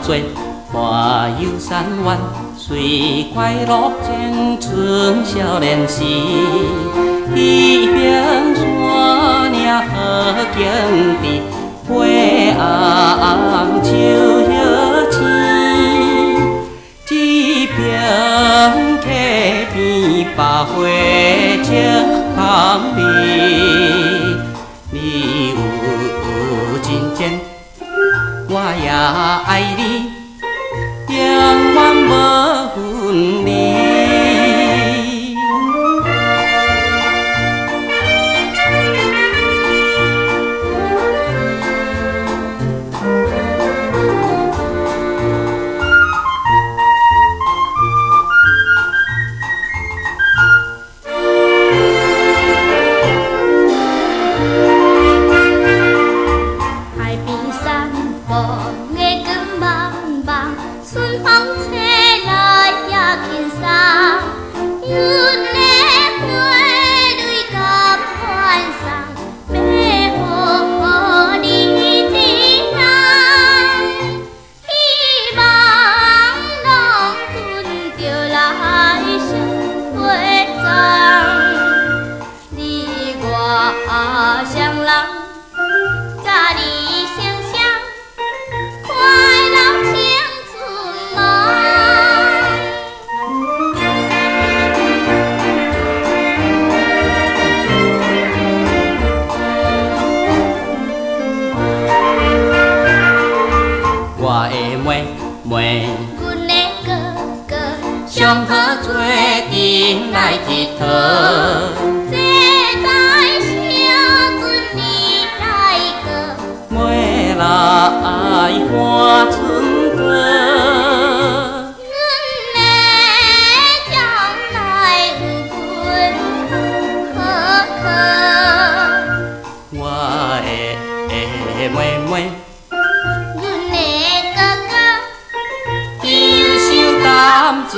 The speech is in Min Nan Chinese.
做花游山湾，随快樂青春少年時。彼邊山嶺好景致，花紅樹葉青。這片溪邊百花青香味，你有真情，我也愛你，永遠無分離。海邊散步的光茫茫，春風吹來也輕鬆。阮的花蕊甘願送，欲予你一人。希望郎君著來相陪葬，你我雙人。早日成雙，快樂青春夢。我的妹妹，阮的哥哥，上好做陣來鐵佗。坐在小船裡來過，妹來看春過。阮的將來有阮好靠。我的妹妹，阮的哥哥，就像淡水。